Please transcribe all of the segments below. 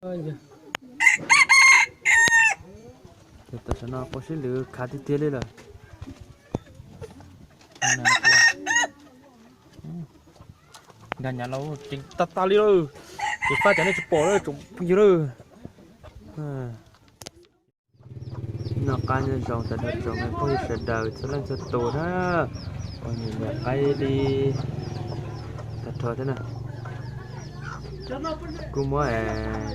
Tam sim no quas sib lwv khav tiag tiag li lawm. Nkag nyav los ceev tag tag li lawm. Ces faj cov nej tsis pom lawm tsoom phooj ywg lawm. Noj qab nyob zoo tag nrho tsoom me phooj ywg sawv daws txhua leej txhua tus na, uas nyiam nyiam qaib dib tag nrho thiab na. Kuj muab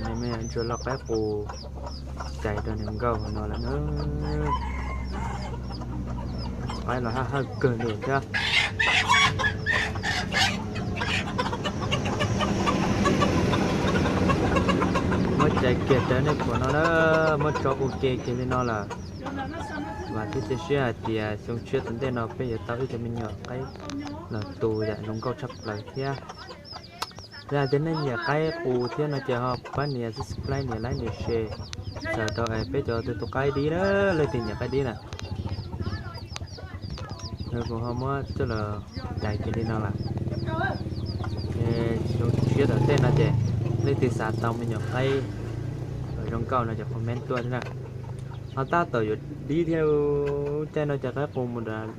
nws me ntsuag lau qaib qus cais rau nws nkauj no lawm na. Qaib los haj hawj kawg li thiab. Muab cais kiag rau nej pom no na, muab tso ua ke kiag li no lawm. Vam thiab cia siab hais tias xyoo tshiab tom ntej no peb yuav tau ib co me nyuam qaib los tu yam zoo nkauj tshaj plaws thiab. Yog hais tias nej nyiam qaib qus thiab no ces ho pab nias subscribe nias like nias share txhawm rau es peb cov tus tu qaib dib na, leej twg nyiam qaib dib na. Kuv ho muab coj los cais kiag li no lawm. Xyoo tshiab tom ntej no ces leej twg xav tau me nyuam qaib zoo nkauj no ces comment tuaj thiab na. Ho tab tom yuav dib thiab, caij no ces qaib qus mus nram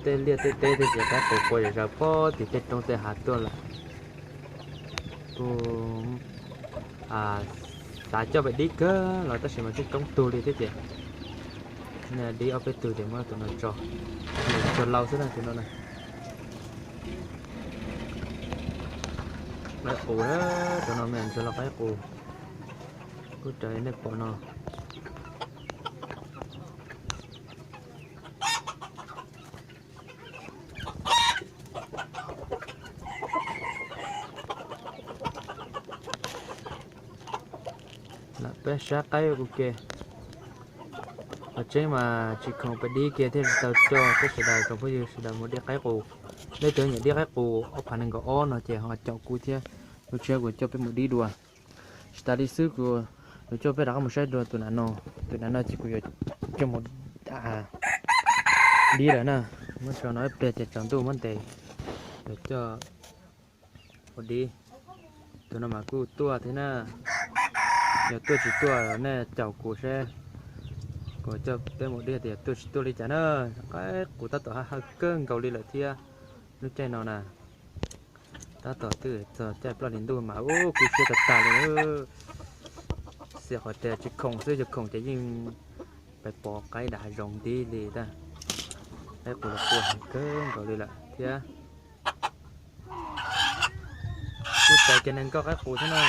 tej liaj tej teb thiab ces qaib qus qua zom zaws pog tim tej roob tej hav tuaj lawm. Kuj xav coj pais dib kawg los tab sis mas tsis coob tug li thiab ces dib ob peb tug ces muab tus no tso, tus no tso lau xwb na tus no na. Qaib qus, tus no me ntsuag lau qaib qus, kuj raws nej pom no. Lam peb sab qaib ua ke. Qhov tseeb mas tsis khoom pais dib ke thiaj li tau coj peb sawv daws tsoom phooj ywg sawv daws mus dib qaib qus. Leej twg nyiam dib qaib qus ob phav nees nkaum ob no ces ho caum kuv thiab, lub tshiab kuv coj peb mus dib dua. Tsis tas li xwb kuv yuav coj peb rov qab mus saib dua tus nam no, tus nam no ces kuv yuav coj mus dib lawm na. Muab tso no ib pliag ces tsaus ntuj muab ntes, yuav coj mus dib. Tus no mas kuj tuaj thiab na, yog tuaj tsis tuaj nej caum kuv seb kuv coj peb mus dib tias tuaj tsis tuaj li cas na. Qaib qus tab tom haj hawj kawg nkaus li lawm thiab lub caij no na. Tab tom twb txog caij ploj hli ntuj mas ub kub siab tag tag li. Xiam qhov tias tsis khoom xwb, yog khoom ces yeej pais pov qaib nram hav zoov ntib li ntag. Qaib qus los kua heev kawg nkaus li lawm thiab. Kuj txais kiag nees nkaum qaib qus thiab na.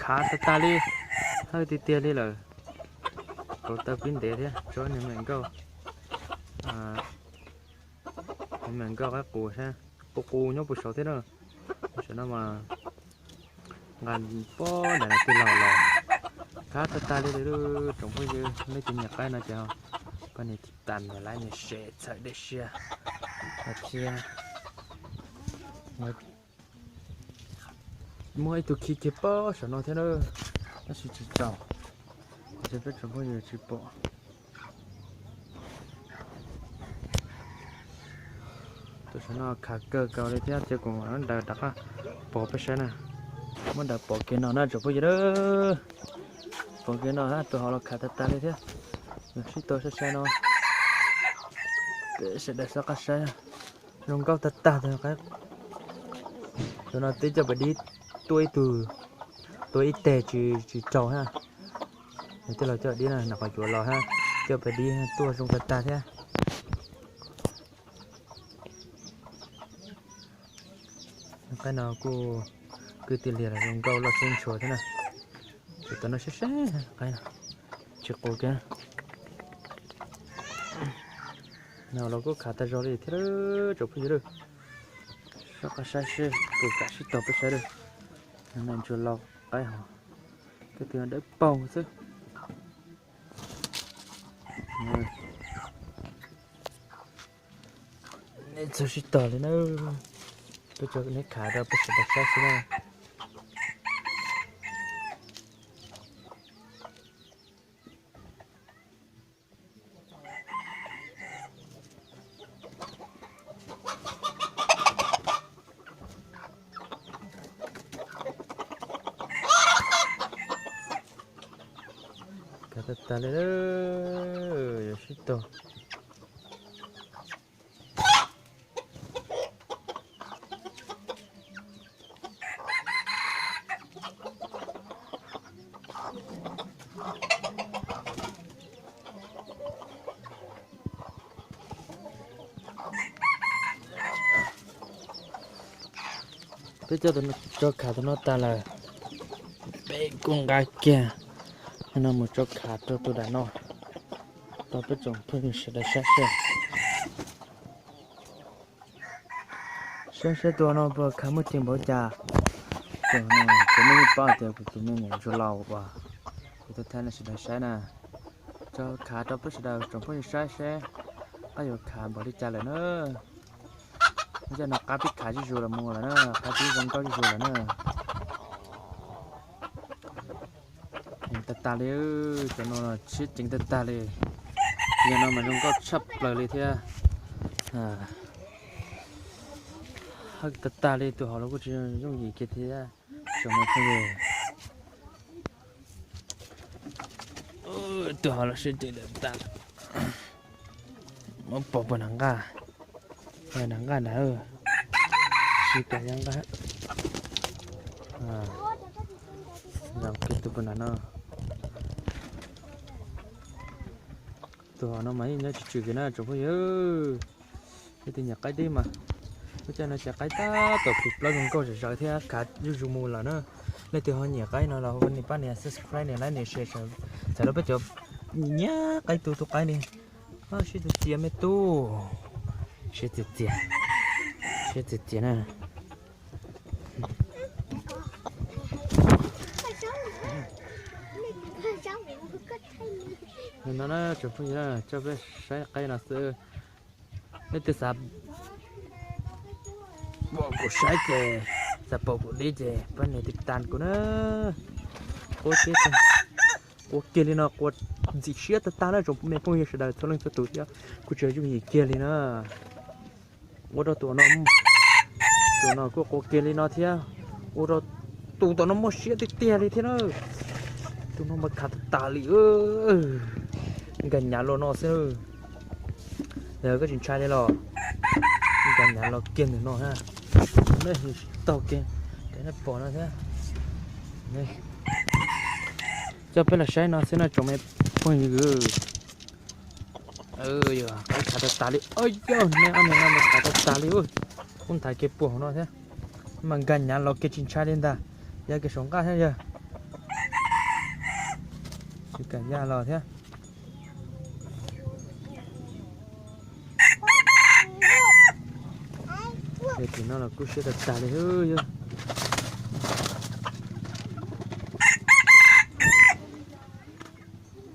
Khav tag tag li, hawj tiag tiag li lawm. Kauv taw pib ntev thiab, tso nws me nkauj, me nkauj qaib qus, qus qus nyob puag saud thiab na. Tam sim no mas nqa pob nram no tig los los khav tag tag li lawm. Tsoom phooj yw, leej twg nyiam qaib no ces pab nias tiv tas nias like nias share txhawm dej siab thiab. Muaj ib tug khi kiag pob saum no thiab na, tab sis tsis tsaus, ces peb tsoom phooj ywg tsis pom. Tus saum no khav kawg nkaus li thiab ces kuv mam muab daws rov qab pov peb saib na. Muab daws pov kiag no na tsoom phooj ywg. Pov kiag no tus hauv los khav tag tag li thiab. Sib tau sai sai no, peb sawv daws soj qab saib. Zoo nkauj tag tag. Tus no twb coj pem dib tuaj ib tug, tuaj ib teg tsis tsaus na. Nws coj los coj dib na, nws qhov cuav los na, coj pem dib tuaj zoo tag tag thiab. Qaib no kuj kwj tij liag los zoo nkauj loj siab ntshua thiab na. Ces tus no sab sab qaib no tsis qus kiag. No los kuj khav tag zog li thiab tsoom phooj ywg. Soj qab saib seb puas kam sib tog peb saib lawm. Me ntsuag lau qaib hos, kwj tij dawb paug xwb. Nej txhob sib tog li na, peb tso neb khav rau peb sawv daws saib xwb na. Tag li, yuav sib tog. Peb coj tso khav tus no tag lawm, peb kuj nqa kiag no mus tso khav rau tus dam no, rau peb tsoom phooj ywg sawv daws saib seb. Saib saib tus no puas khav muaj ceem npaum cas. Tus no kuv muaj ib pab tias kuv tus me nyuam ntsuag laus uas kuv tuaj thaij nej sawv daws saib na. Tso khav rau peb sawv daws tsoom phooj ywg saib seb qab yuav khav npaum li cas lawm na. Cov no qab pib khav zuj zus los mus lawm na, qab pib zoo nkauj zuj zus lawm na. Tag tag li, cov no siab ceev tag tag li. Yog no mas zoo nkauj tshaj plaws li thiab. Hawb tag tag li, tus hauv los kuj tsis yooj yim kiag thiab. Tsoom phooj ywg, tus hauv los siab ceev tag tag. Muab pov puag nram nqaj, nram nqaj nrad, tsis kam ya nqaj. Tus puag nram no, tus hauv no mas yeej nyob tsis tswm kiag na tsoom phooj ywg. Leej twg nyiam qaib dib mas, lub caij no ces qaib tab tom plig plaub zoo nkauj zom zaws thiab khav zuj zus mus lawm na. Leej twg ho nyiam qaib no los ua nias pab nias subscribe nias like nias share, txhawm rau peb cov nyiam qaib tu tu qaib ni. Sib txias txias me tub, siab txias txias, siab txias txias na. No na tsoom phooj ywg, coj peb saib qaib no xwb. Leej twg xav pom kuv saib ces, xav pom kuv dib ces pab nias tiv tas kuv na. Qua kiag, qua kiag li no, qua ntxim siab tag tag na tsoom me phooj ywg sawv daws txhua leej txhua tus thiab, kuj tsis yooj yim kiag li na. Ua rau tus no, tus no kuj qua kiag li no thiab, ua rau tus tom no muaj siab tiag tiag li thiab na. Tus no mas khav tag tas li, nkag nyav los no xwb. Yog koj tsis ntshai li los nkag nyav los kiag ntawm no na. Nej tsis taug kiag, nej pom no thiab. Coj peb los saib no xwb no tsoom me phooj ywg. Qaib khav tag tas li, yog nej ob niag no mas khav tag tas li, kuj nthav kiag puag hauv no thiab. Mas nkag nyav los kiag tsis ntshai li ntag, ya kiag saum nqaj thiab yog. Tsis kam ya los thiab. Tim no los kub siab tag tag li yog.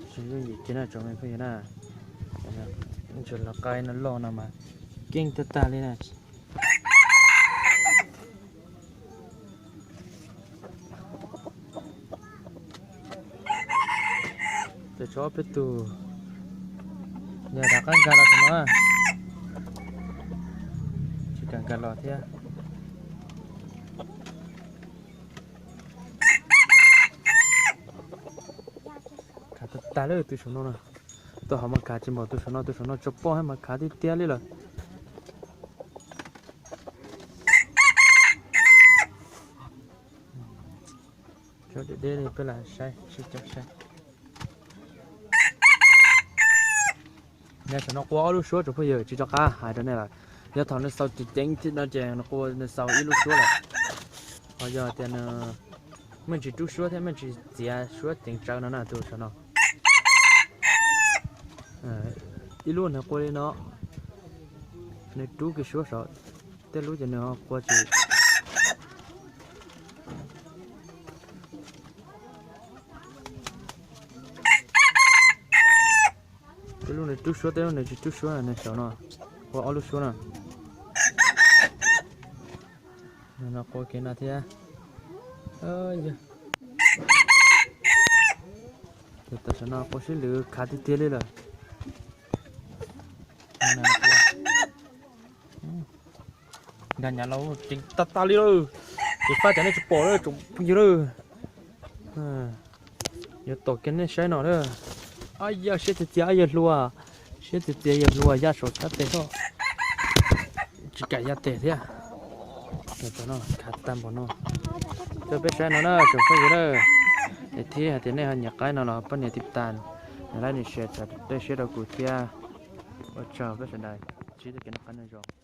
Tsis yooj yim kiag na tsoom me phooj ywg na. Ntsuag los qaib no loj no mas keej tag tag li na. Ces tshuav ob peb tug, yog rov qab nkag los no, tsis kam nkag los thiab. Khav tag tag li tus saum no na. Tus hauv mas khav tsis npaum tus saum no, tus saum no tso poj thiab mas khav tiag tiag li lawm. Cov deb deb li peb lam saib sib cov saib. Nyob saum no qua ob lub suab tsoom phooj ywg, tsis rov qab hais rau nej lawm. Yog thaum nws xaus ceev ceev no ces nws qua nws xaus ib lub suab lawm. Ho yog tias nws me ntsis rub suab thiab me ntsis txiav suab ceev tsawv no na tus saum no. Ib lub nws qua li no, nws rub kiag suab saum, tej lub ces nws ho qua tsis. Tej lub nws rub suab, tej lub nws tsis rub suab, nws saum no qua ob lub suab no. Nws no qua kev no thiab. Yog, tam sim no qua sib lwv khav tiag tiag li lawm. Nkag nyav los ceev tag tag li lawm. Ces faj cov nej tsis pom lawm tsoom phooj ywg lawm. Yuav tom kiag nej saib no lawm. Ob yawg siab txias txias, ob yawg hluas, siab txias txias yawg hluas ya saum sab tes xwb, tsis kam ya tes thiab. Khav tag npaum no. Rau peb saib no na tsoom phooj ywg na, es thiab hais tias nej ho nyiam qaib no los pab nias tiv tas, nias like nias share txhawb siab rau kuv thiab. Ua tsaug peb sawv daws, sib ntsib txoj kev noj qab nyob zoo.